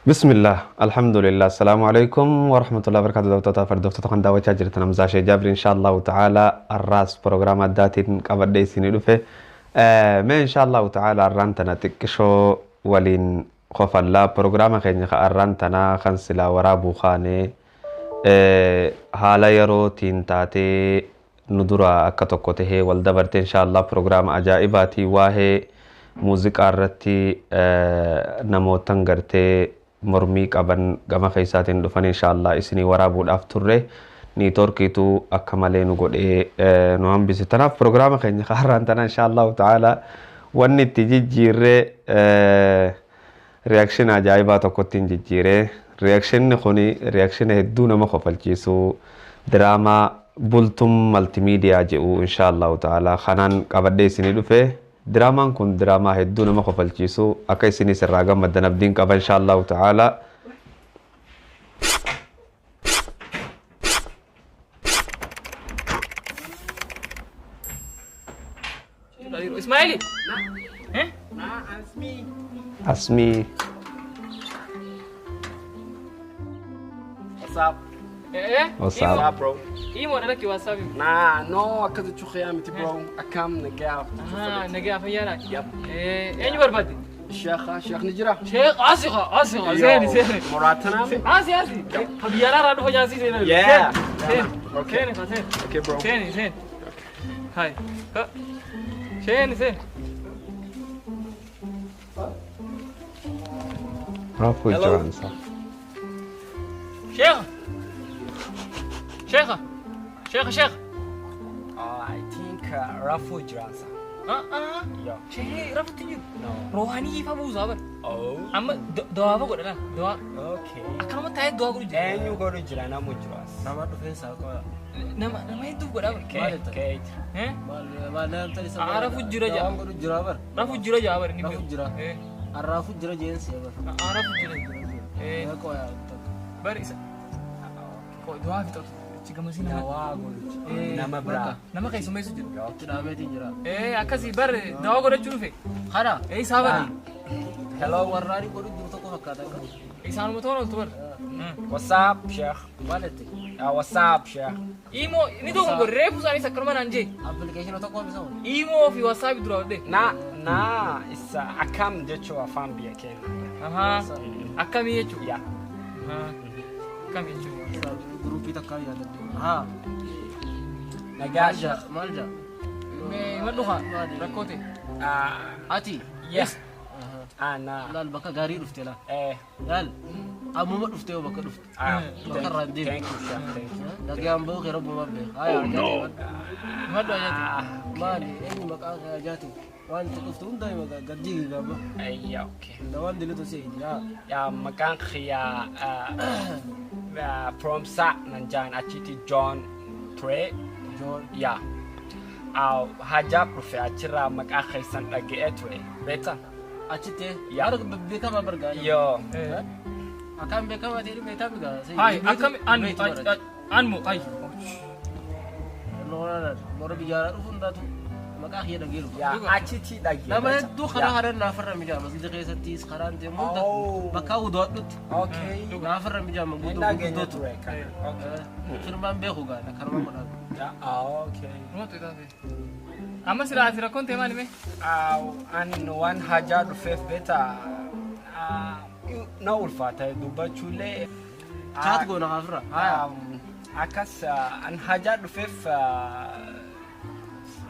Bismillah, alhamdulillah, assalamu alaikum wa rahmatullahi wa barakatuh. Daawwattoota fi hordoftoota kan daawwachaa jirtan Hamzaa Sheekh Jaabir insha Allahu ta'ala har'aas proogiraama addaatiin qabadhee isinii dhufe. Mee insha Allahu ta'ala har'aan tana xiqqishoo waliin kofallaa proogiraama keenya ka har'aan tanaa kan silaa waraabuu kaanee haala yerootiin taatee nu dura akka tokko tahee wal dabarte insha Allah proogiraama ajaa'ibaatii waa'ee muuziqaa irratti namootan gartee mormii qaban gama keessaatiin dhufan insha Allah isinii waraabuudhaaf turre niitoorkiitu akka malee nu godhee nu hambise. Tanaaf proogiraama keenya har'aan tana insha Allahu ta'ala wanni itti jijjiirree reaction ajaa'ibaa tokkotti hin jijjiiree reactionni kuni reaction hedduu nama kofalchiisu diraamaa Bultum Multimedia jedhu insha Allahu ta'ala kanaan qabadhee isinii dhufe. Diraamaan kun diraamaa hedduu nama kofalchiisu akka isinis irraa gammaddan abdiin qaba insha Allahu ta'ala. Ismaili. Eh? Asmii. What's up? Eh? What's up? What's up, bro? Imo dha lakki WhatsApp. Nah, no, akka jechuu khiyaa miti, bro. Akkam nagaa? Ah, nagaa fayyaadha. Yep. Eh, eenyu barbaadde? Sheekha, sheekh ni jira? Sheekh Asiqa, Asiqa, seeni seeni. Muraatanaam? Asi asi. Ka biyya alaa irraa dhufa jaansii seeni. Yeah. Seeni. Okay. Seeni ka seeni. Okay, bro. Seeni seeni. Hai. Ka. Seeni seeni. Raafuu Hello. jiraansa. Sheekha. Sheekha. Sheekha sheekha. I think Rafu jiransa. Ah ah. Yo. Sheekh rafutti hin jiru. No. Roohanii ifa buusaa bara. Oh. Amma dawaa fa godha laal. Dawaa. Okay. Akkanuma taa'ee dawaa godhu jira. Eenyu godhu jira namu jiras. Nama dhufeensa qoya. Nama nama hedduu godhaa bara. Okay, okay. Eh? Maal maal namta isa. Arafu jira jaa. Waan godhu jira bar. Rafu jira jaa bara inni Rafu beeku. jira. Eh. Arraafu jira jeensi bar. Arafu jira. Eh. Qoya takka. Bari isa. Du'aa fixatu. Achi gamasii nama. Dawaa godhu jira. Eh, Nama biraa. Nama keessummeessu jira. Itti dhaabeetiin jira. Eh, akkasii bar dawaa godhachuu dhufe. Kana. Eh, isaa bara. Hello. Warraani godhu jiru tokko fakkaata. Isaanuma toon oltu bara. What's up, Sheikh? Maal jette? What's up, Sheikh? Imoo ni tokko godhe reefu isaaniis akkanuma naan jee. Appilikeeshina tokko bisa wal. Imoo fi WhatsApp dura hodhe. Na, na, isa akkam jechuu afaan biyya keenya. Ahaa. Akkamii jechuudha. Yeah. Ahaa. Akkamii jechuudha. Guruupii takkaa yaadadde. Haa. Nagaa, Maal jaa? Sheikh. Maal jaa? Mee himadhu haa rakkoo ta'e. Ati. Yeah. Ah, na. Laal bakka gaarii dhufte laal. Eh. Laal. Ammuma dhufte yoo bakka dhufte. Ah, Bakka irraa hin deemne. thank you, Sheikh. Thank you. Nagaan bahuu kee rabbuma beeka. Haa yaa Himadhu ajaati. Maali eenyu maqaa kee ajaati? Waan itti dhuftu hunda hima gaddii gaaba. Yeah, okay. Dawaan dilitu si eegi. Haa. Yeah, maqaan kiyyaa from sa nan jaan achitti John ture. Joon. Yeah. Hajaab dhufe achirraa maqaa keessan dhaga'ee ture. Beektaa? Achitti. Yaa. Yaada beekamaa bargaa. Yoo. Akkaan beekamaa ta'e beektaa bigaa. Hai akkami an an moo ai. Warra biyyaa dhufu hundaatu maqaa kiyya dhageeru. Yaa achitti dhaga'e. Nama hedduu karaa karaa naafarra mijaa masjida keessattis karaan deemu hunda Oh. bakka wudu'adhutti Okay. naafarra mijaa Hin manguddoo dhageenye gurguddootu. ture kana. Okay. Firmaan beeku gaadha kanuma godhaan. Yeah, ah, okay. Rumatu itaate. Amma silaa ati rakkoon ta'e maali mee? Ani waan hajaa dhufeef beektaa na ulfaata dubbachuullee. Chaat goona kaafirra. Haa. Akkas an hajaa dhufeef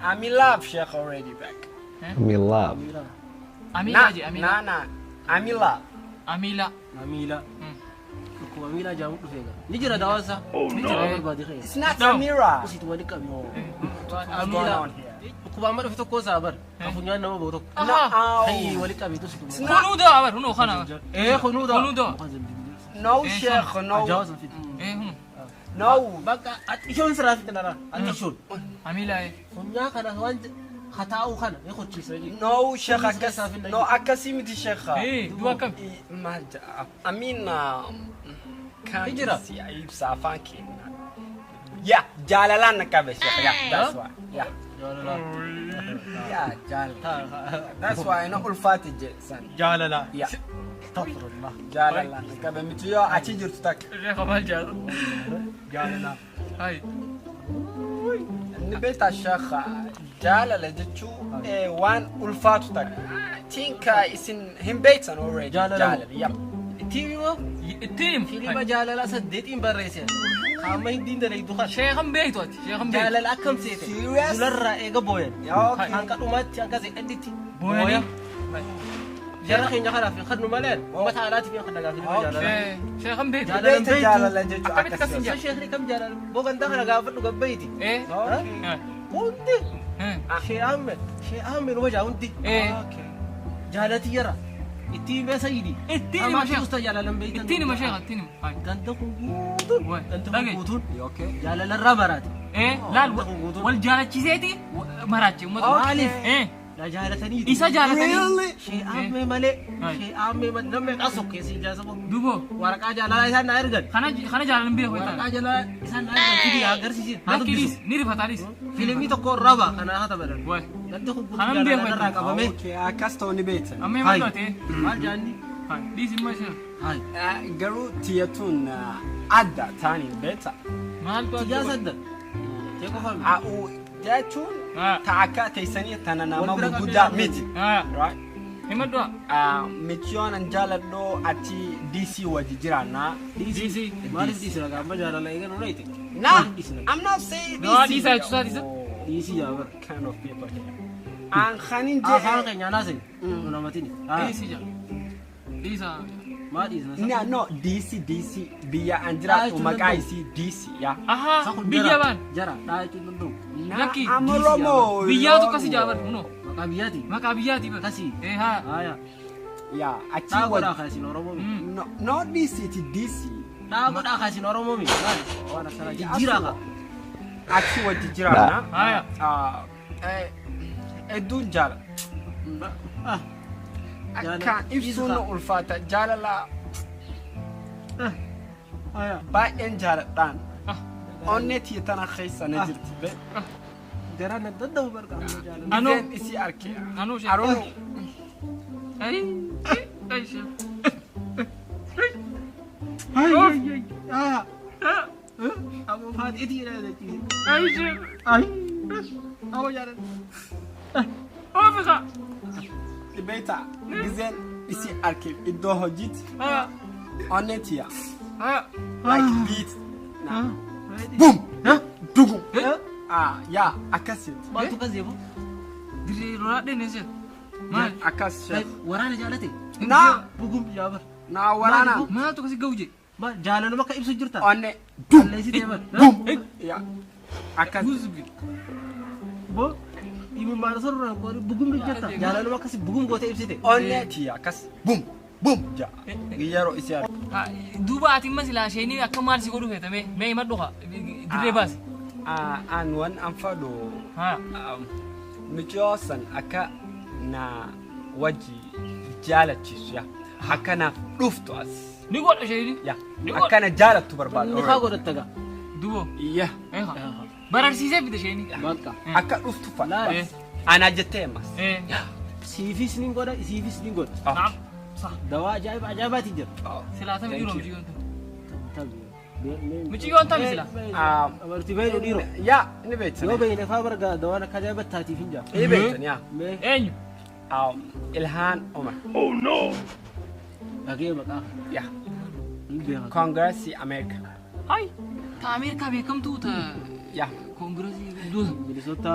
I'm in love, Sheikh, already back. I'm in love. Amiilaa jee amiilaa. Na, na, I'm in love. Amiilaa. Amiila. Dhukkuba miilaa jaamu dhufee gaa. Ni jira dawaan isaa. Ni jira waan barbaade kee. It's not No. Samira. Usitu wali qabi. What's going on here? Dhukkuba amma dhufe tokko isaa bar. Ka funyaan nama bahu tokko. No, Hayyi wali qabi usitu. Kunuu dawaa bara hunoo kana. Ee kunuu dawa. Kunuu dawa. No, Sheikh, no. Ajaawa san fidi. Eh hunu. No. Bakka ati ishoon siraa fidi nara. Ati ishoon. Amiilaa. Funyaa kana waan hataa'u kana ni kochiisa. No, Sheikh, Kunis akkas. keessaa finna No, akkasii miti, Sheikh. Eh du'a akkami? Maal jedha? I mean, kan Ni jira. si ibsa afaan keenya. Yeah, jaalalaan na qabe, Sheikh. Yeah, that's why. Yeah. Jaalala. Yeah, jaalala. That's why na ulfaate jedhe san. Jaalala. Yeah. Astaghfirullah. Jaalalaan na qabe miti yoo achi jirtu takka. Sheekha maal jaala? Jaalala. Hai. Inni beektaa sheekha jaalala jechuun waan ulfaatu takka. Think isin hin beektan already. Jaalala. Jaalala. Yep. Ittiin immoo Ittiin him. filima jaalala saddeetiin barreesse. Qaama hindiin dalaydu kan. Sheekhan beektu ati. Sheekhan beektu. Jaalala akkam seete. Serious? Dularraa eega booyan. Okay. Hanqa dhumaatti hanqa seeqadditti. Booyanii. Jara keenya kanaaf hin kadnu malee uummata alaatiif hin kadhagaa filima jaalala. Sheekhan beektu. Jaalala Beekta beektu. jaalala jechuun Akkamitti akkasii. akkas hin Isa sheekni kam jaalala bogantaa kana gaafadhu gabbayti. Eh. Okay. Hundi. Eh. Shee Ahmed. Shee Ahmed wajaa hundi. Eh. Okay. Jaalati jara. Ittiin bee sayyidi. Ittiin hima Amaa sheekha. usta jaalalan beeytan. Ittiin hima sheekha ittiin hima. Hai. Ganda kun guutuun. Waay. Ganda kun Dhagaye. guutuun. Okay. Jaalalarraa baraate. Eh, laal wal jaalachiseeti maraache uummata. Maaliif? Eh. Na jaalatanii. Isa jaalatanii. Really? Shee Ahmed malee. Hai. Shee Ahmed malee. Namni meeqaa sokkeessi ijaasa koo. Dubo. Waraqaa jaalalaa isaan na ergan. Kana kana jaalalan beeku Waraqaa jechuudha. jaalalaa isaan na ergan. Fidii haa agarsiisin. Haa Lakki dubbisu. dhiis ni rifataanis. Fiilmii tokko irraa ba'a kana haa tapatan. Waay. Ganda kun guutuun Kanan beeku jaalalarraa qabame. Okay, akkas ta'uu ni beektan. Amma Hai. hima ta'e. Maal jaanni? Hai. Dhiis immoo sheekha. Hai. Garuu tiyyatuun adda taaniin beekta. Maaltu adda Tiyyaa godhe? sadda. Tee qofaa miti. A'u jechuun Ah. ta akka teessanii tana nama Wal bira gurguddaa qabnee miti. Ah. Right? Himadhu. Michiyoon an jaaladhu achi DC wajji jiraannaa. DC. Maaliif dhiisna gaama jaalala eegan unaite? Nah, Maaliif dhiisna? I'm not saying Dawaa DC. dhiisaa jechuusaa dhiisa? Dhiisii yaa bara. Kind of people here. An kanin Afaan jedhe. keenya naasee. Namatini. Dhiisi jaa. Dhiisa. Maa dhiisna? No, no, DC, DC. Biyya an jiraatu Jechuun maqaa danda'u. isii DC, yaa. Ahaa. Biyya baan. Jara dhaa jechuun danda'u. Na, Lakki, I'm DC Oromo. Biyyaatu akkasi jaa bar. Kunoo. Maqaa biyyaati. Maqaa biyyaati bar. Akkasii. Eh haa. Haaya. Yaa, achi Dhaa godhaa wajji. kaasin Oromoo mi. No, not DC, ti DC. Dhaa godhaa kaasin Oromoo mi. Maali? Waan akkanaa jijjiiraa kaa. Achi wajji jiraanna. Haaya. Ah, hedduun jaala. Ah. Akka ibsuun na ulfaata jaalala Haaya. baay'een jaaladhaan. Ah. Onnee tiyya tana keessa na jirti. Be. Jara na danda'u barqa. Jaalala. Anoo. Gizeen isii arke. Anoo sheekha. Aroon Ay. Ay sheekha. Ah. Aboo faaxeetii jedhaa jechuudha. Ay sheekha. Ay. Aboo jaalala. Oofisa. beektaa gizeen isii arke iddoo hojiitti Haa. onnee tiyya Haa. like beat. Na. Boom! Dugu! Ah, yaa akkasitti. Maaltu akkas jeefu? Dirree lolaa dheenne sheekha. Maal? Akkas sheekh. Waraana jaalate? Na Bugum yaa bar. na waraana Maaltu akkasi ga'u jee? Maal jaalaluma akka ibsu jirta? onnee dum Qalleessii deeman. bum yaa akkas. Guzbi. Boo imimmaan sorraan qoori bugum jirta. Jaalaluma akkasi bugum gootee ibsite. Onnee tiyya akkas bum bum jaa yeroo isii arke. Haa, duuba ati imma silaa isheenii akka maal si godhu feetame mee himadhu haa dirree baasi. Ah, an wan an fadhu Haa. Mucayyoo san akka na wajji jaalachiisu yaa akka naaf dhuftu as Ni godha isheenii. yaa Ni godha. akka na jaalattu barbaada. Ni haa godhatta gaa. Dubo. Yaa Eegaa. Bararsiisee fide isheenii. Bakka. akka dhuftu fadha. Laal. Eh. Anaa jettee ammas. Eh. Siifis ni godha, isiifis ni godha. Naam. Sa. Dawaa ajaa'iba ajaa'ibaati jira. Silaa tami Thank dhiiroo you. mucayyoon tun. Mucayyoon tami silaa. Amartii beeynu dhiiroo. Yaa ni beektan. Yoo beeyne faa barga dawaan akka ajaa'iba taatiif hin jaa. Ni beektan yaa. Mee Eenyu? Ilhaan Omar. dhagee maqaa. Yaa Hin beekan. Koongireesii Ameerika. Hai. Ta Ameerikaa beekamtuu ta Yaa koongireesii guddoo. Bilisoota.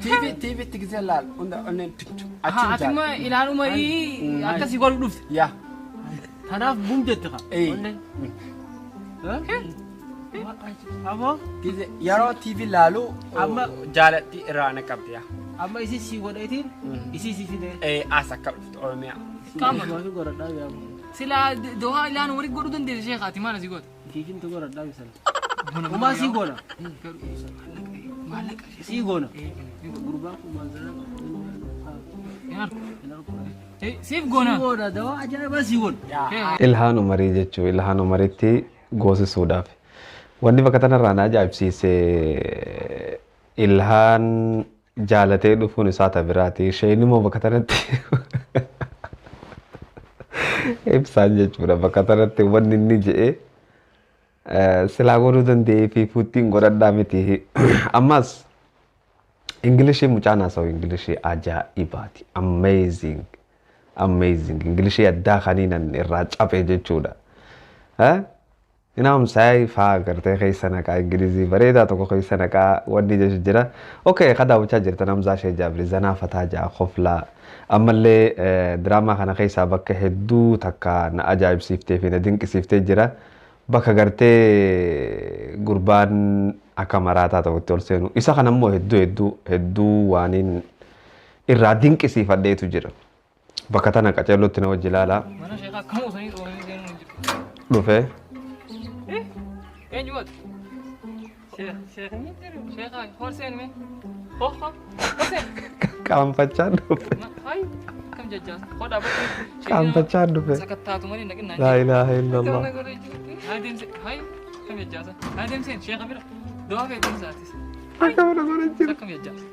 TV TVtti gisee laal hunda onneen tuttu. Haa ati imma Ilhaan Umarii akkasii godhu dhufte. Yaa. Tanaaf bum jette kaa. Eh. Onnee. Aboo Gisee yeroo TV laalu Amma- jaalatti irraa na qabdi yaa. amma isii sii godheetiin isii sii fidee. As akka dhuftu Oromiyaa. Qaama. Maafi godhadhaa yaamu. Silaa dawaa Ilhaan Umarii godhuu dandeesse sheekha ati maal asii goote? Fiifintu godhadhaa misala. Umaa sii goona. Maallaqa. Sii goona. Gurbaan kun maal zara Siif goona. Sii goona dawaa ajaa'ibaa sii goona. Yaa. Ilhaan Umarii jechuun Ilhaan Umaritti goosisuudhaaf. Wanni bakka tanarraa na ajaa'ibsiise Ilhaan jaalatee dhufuun isaa ta biraati. Isheen immoo bakka tanatti Ibsaan jechuudha bakka tanatti wanni inni je'e silaa godhuu danda'ee fi fuuttiin godhadhaa miti. Ammas Ingilishii mucaan haasa'u Ingilishii ajaa'ibaati. Amazing. Amazing. Ingilishii addaa kaniinan irraa cabe jechuudha. Inaam saayii faa gartee keessa naqaa Ingilizii bareedaa tokko keessa naqaa wanni jechu jira. Okay, ka daawwachaa jirtan Hamzaa Shee Jaabiri zanaa fataa ja'a koflaa. Ammallee diraamaa kana keessaa bakka hedduu takka na ajaa'ibsiiftee fi na dinqisiiftee jira. Bakka gartee gurbaan akka maraataa ta'utti ol seenu. Isa kana immoo hedduu hedduu hedduu waaniin irraa dinqisiifadheetu jira. Bakka tana qaceellootti na wajji ilaalaa. Mana sheekaa akkam osoo hin dhoofne seenuu hin jiru. Dhufee. Eenyu ati? Sheekni jiru. Sheekaa hor seen mee? Hoo hoo hor seen. Qaanfachaa dhufe. Hayi akkam jajjaasa. Hoo dhaabbatu. Qaanfachaa dhufe. Sakattaatu malee naqinaan. Laa ilaaha illallah. Adeemse hayi akkam jajjaasa. Adeemseen sheeka bira. Du'aa feetiin isaatis. Akka mana godhan jira. Akkam jajjaasa.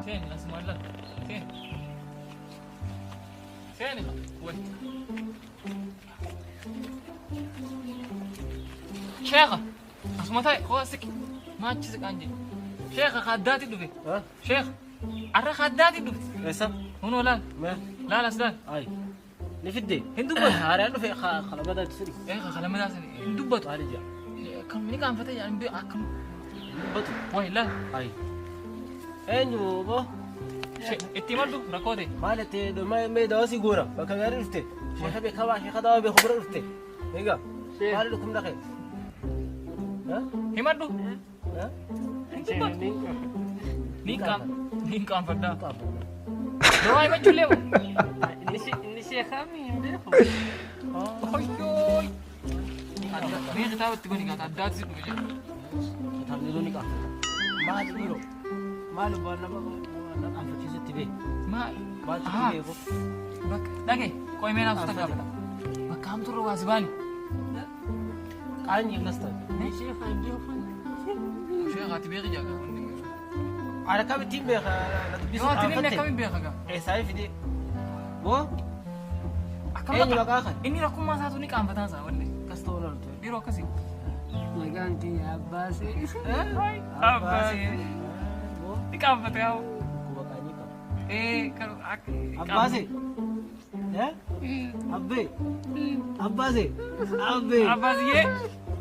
Seen asumaan laal. Seen. Seen way. Sheekha asuma taa'e koo asiki maachi siqaan jedhe. Sheekha kaddaati dhufe. Sheekha arra kaddaati dhufe. Eessa? Hunoo laal. Mee? Laal as laal. Ay. Ni fidde. Hin dubbatu. Haaraan dhufe kalamadaa suni. Eega kalamadaa sani hin dubbatu. Maali jaa? Akkam ni qaanfate jedhan bee akkam. Hin dubbatu. Way laal. Ay. Eenyu boo? Itti himadhu rakkoo ta'e. Maal itti mee dawaa si goona bakka gaarii dhufte. Sheeka beekamaa sheeka dawaa beeku bira dhufte. Egaa maali dhukkubna kee? Himadhu. Hin dubbatu. Ni qaanfadhaa. Dawaa himachuullee moo? Inni sheekaa mi hin beeku. Oyyooy. Mee kitaaba itti goni gaata addaati si dhufe jedhu. Kitaabni ni qaanfata. Maali dhiiroo? Maali waan nama na qaanfachiisutti bee? Maal? Maaltu Ahaa. beeku? Bakka dhagaye qoy mee naaf suuta gaafata. Bakka hamturra waa si baani. Qaanyi akkas ta'e. Sheekaa hin beeku. Sheekaati beeki jaa gaafa. Ani akkamittiin beeka na dubbisu Yoo ati namni qaanfatte? akkamiin beeka gaa? Eessaayii fidee? Boo? Akkam Eenyu bakka maqaa kan? Inni rakkummaa isaatu ni qaanfataan isaa wallee. Akkas ta'uu ooltu. Yeroo akkasii. Maqaan kiyya Abbaasee. Abbaasee. Boo? Ni qaanfate haa. Dhukkuba qaanyii qaba. Ee kan akka. Abbaasee? Eh? Abbee? Abbaasee? Abbee? Abbaasiyyee.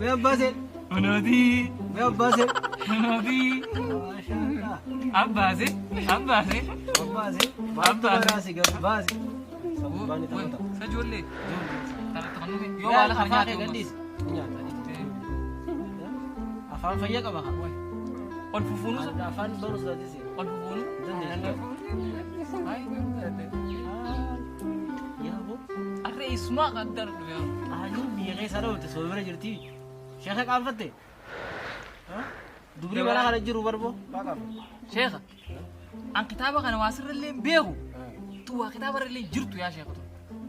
Mee Abbaasee? Kunuutii. Mee Abbaasee? Kunuutii. Maashaallah. Abbaasee. Abbaasee. Abbaasee? Maaltu baraase gabbaase? Sabbaan ni taphata. Sa ijoollee. Tanatti kan nuti yoo Yoo baala kana afaan nyaate kee uummata. gadhiisi. Nyaata. Afaan fayyaa qaba haa. Ol fufuunu sa. Afaan baruu sodaachise. Ol fufuunu. Dandeessu. Hayi. Yaa boo. Arree eessumaa qaddar dhufe yaa. Aanyu biyya keessa dhoofte soo bira jirti. Sheeka qaanfatte? Dubri mana kana jiru barboo? Maa qaanfatte? Sheekha. An kitaaba kana waa sirrillee hin beeku. Tu waa kitaaba irra illee jirtu yaa sheekha tu.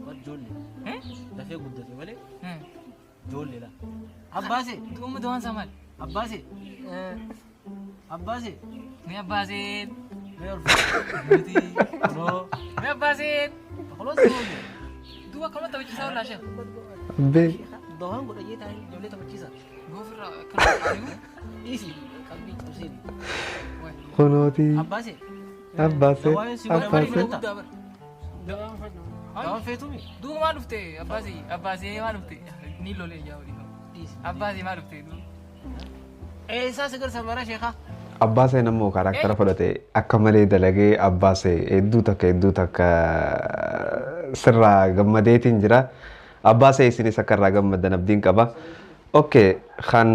War ijoollee. Eh? Dafee guddate malee Eh. ijoollee la. Abbaasee? Du'umma dawaan isaa maali? Abbaasee? Abbaasee? Mee Abbaaseen. Mee ol fuudhi. Kunoo. Mee Abbaaseen. Kunoo si oolu. Duuba akkanuma taphachiisaa oollaa sheekha. Abbee. Dawaan godha jee taa'ee ijoollee taphachiisa. Goofirraa akkana qaanimu. Dhiisi. Qalbii cabsiini. Kunooti. Abbaasee? Abbaasee. Dawaan si godha malee Abbaasee. fudhatta? Guddaa bara. Dawaan feetumi? Duuba maal dhufte Abbaasee? Abbaasee maal dhufte? Ni lolee ijaa olii. Dhiisi. Abbaasee maal dhufte? Duuba. Eessaa si garsa mara sheekaa? Abbaaseen ammoo character fudhate akka malee dalagee Abbaasee hedduu takka hedduu takka sirraa gammadeetiin jira. Abbaasee isinis akka irraa gammaddan abdiin qaba. Okay, kan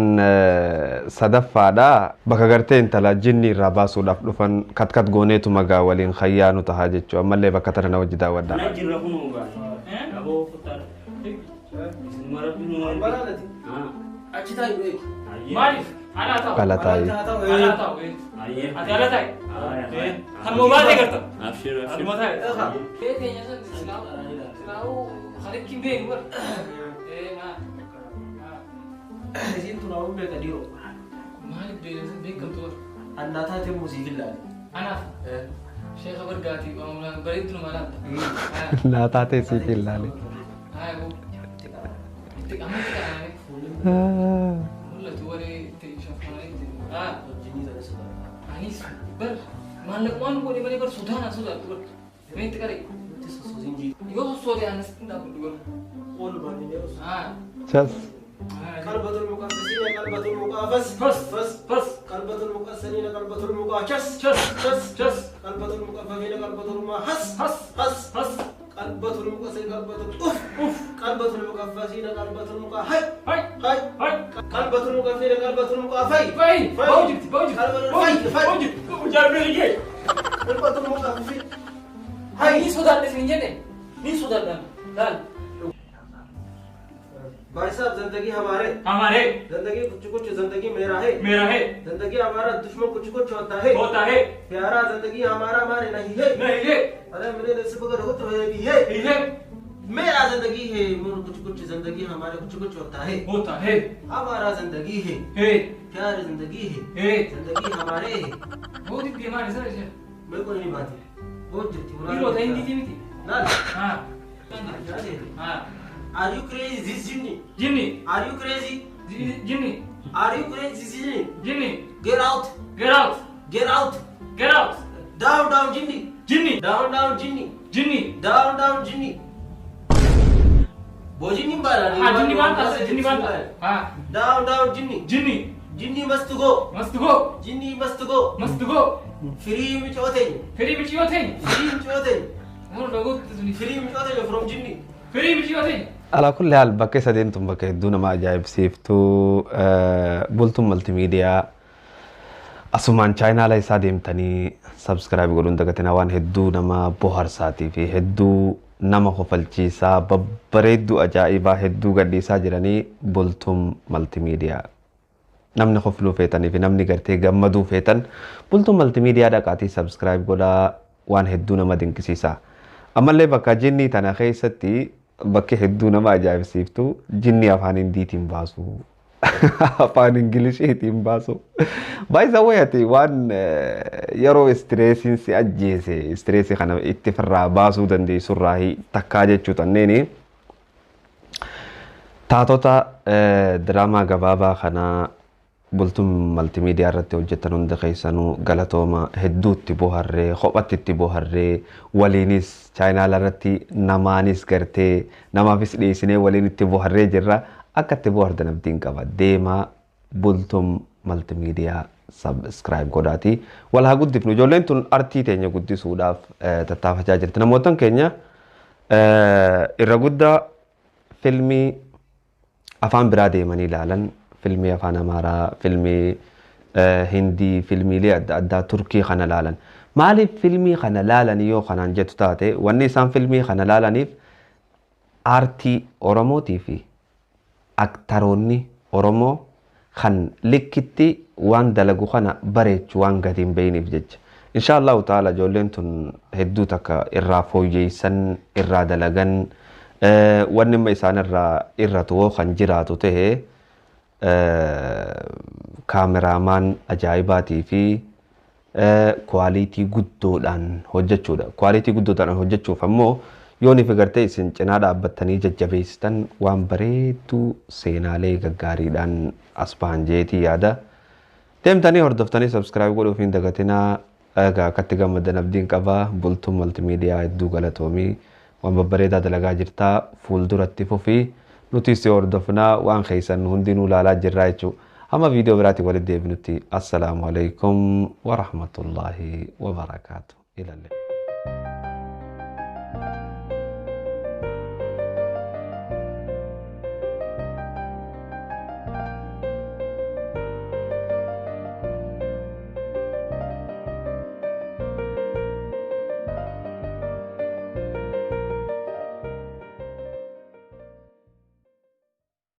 sadaffaadha. Bakka gartee intala jinni irraa baasuudhaaf dhufan katkat gooneetu magaa waliin khayyaanu tahaa jechuudha. Ammallee bakka tana na wajji daawwadha. Mana jirra kun ugaa. Aboo kutaadha. Isin marabbi nu Baraalati. Achi taa'i beeku. Maaliif? Alaa taa'u. Ala taa'i. Alaa taa'u. Ayyee. Ati ala taa'i. Kan moo maal eegarta? Abshir abshir. Aduma taa'i. Keenya san silaa'u silaa'u Khalik beenu bar. Isiin tun hawwan beeka dhiiroo. Maaliif beekamtu beekamtu bar? Annaa taatee muuziqii ilaali. Anaaf. Sheekha bargaatii bareeddu nama laata. Naa taatee siif ilaali. Itti amma itti qaananii. Mul'atu waree itti shafaanii. Anis bar maallaqumaan godhe malee bar sodaanaa sodaattu bar. Mee itti qaree. Yoo sossootee anas hin dhaabadhu garuu. Chas. قلبة المقفزين قلبة المقافز فس فس فس قلبة المقسنين قلبة المقاكس شس شس شس قلبة المقففين قلبة المحس حس حس حس قلبة المقسنين قلبة أوف أوف قلبة المقفزين قلبة المقاحي هاي هاي هاي قلبة المقفين قلبة المقافي فاي بوجبت بوجبت فاي فاي بوجبت قلبة المقففين هاي ني سودان ني ني سودان دال भाई साहब जिंदगी हमारे हमारे जिंदगी कुछ कुछ जिंदगी मेरा है मेरा है जिंदगी हमारा दुश्मन कुछ कुछ होता है होता है प्यारा जिंदगी हमारा हमारे नहीं है नहीं है अरे मेरे नसीब अगर हो तो है भी है है मेरा जिंदगी है मोर कुछ कुछ जिंदगी हमारे कुछ कुछ होता है हमारा जिंदगी है प्यार जिंदगी है जिंदगी हमारे है बहुत बीमार है सर मेरे को नहीं बात है बहुत जल्दी हीरो था हिंदी थी ना हां हां Are you crazy? This Jinni. Jinni. Are you crazy? Jinni. Are you crazy? This Jinni. Jinni. Get out. Get out. Get out. Get out. Down down Jinni. Jinni. Down down Jinni. Jinni. Down down Jinni. Bo Jinni बारा हाँ Jinni बांधा Jinni बांधा हाँ Down down Jinni. Jinni. Jinni must go. Must go. Jinni must go. Must go. Free मिचोते. Free मिचोते. Free मिचोते. मोर लोगों Free मिचोते from Jinni. Free मिचोते. على كل حال bakka isa deemtuun bakka hedduu nama ajaa'ibsiiftuu bultuun maltiimiidiyaa asumaan chaayinaala isaa deemtanii sabskiraayib godhuun dagatinaa waan hedduu nama bohaarsaatii fi hedduu nama kofalchiisaa babbareedduu ajaa'ibaa hedduu gadhiisaa jiranii bultuun maltiimiidiyaa. Namni kofluu feetanii fi namni gartee gammaduu feetan bultuun maltiimiidiyaa dhaqaatii sabskiraayib godhaa waan hedduu nama dinqisiisa. Ammallee bakka jinnii tana keessatti bakki hedduu nama ajaa'ibsiiftu jinni afaan hindiitiin baasu afaan ingiliishiitiin baasu baay'isa wayati waan yeroo istireesiin si ajjeese istireesii kana itti firraa baasuu dandeessurraa takkaa jechuu tanneeni taatota diraamaa gabaabaa kana bultuun maltiimiidiyaa irratti hojjetan hunda keessanuu galatooma hedduutti boharree kophatti itti boharree waliinis chaayinaala irratti namaanis gartee namaafis dhiyeessinee waliin itti boharree jirra akka itti bohardan abdiin qaba deemaa bultuun maltiimiidiyaa sabskiraayib godhaati wal haa guddifnu ijoolleen tun artii teenya guddisuudhaaf tattaafachaa jirti namootan keenya irra guddaa filmii afaan biraa deemanii ilaalan filmii afaan amaaraa filmii hindii filmiilee adda addaa turkii kana laalan maaliif filmii kana laalan yoo kanaan jettu taate wanni isaan filmii kana laalaniif aartii oromootii fi aktaroonni oromoo kan likkitti waan dalagu kana bareechu waan gadi hin beeyniif jecha insha allahu taala ijoolleen tun hedduu takka irraa fooyyeessan irraa dalagan wanni imma isaan irraa irratu hoo kan jiraatu ta'e kaameraamaan ajaa'ibaatii fi kwaalitii guddoodhaan hojjechuudha. Kwaalitii guddoodhaan hojjechuuf ammoo yoo ni figartee isin cinaa dhaabbattanii jajjabeessitan waan bareedduu seenaalee gaggaariidhaan as bahan jeetii yaada. Deemtanii hordoftanii sabskiraayib godhuuf hin dagatinaa. Egaa akkatti gammadan abdiin qaba. Bultuun maltiimiidiyaa hedduu galatoomii waan babbareedaa dalagaa jirtaa fuulduratti fufii. Nuti si hordofnaa waan keessan hundinuu ilaalaa jirraa jechuudha. Hamma viidiyoo biraatiin walitti deebinutti assalaamu alaikum warahmatullaahi wabarakaatu. Ilalle.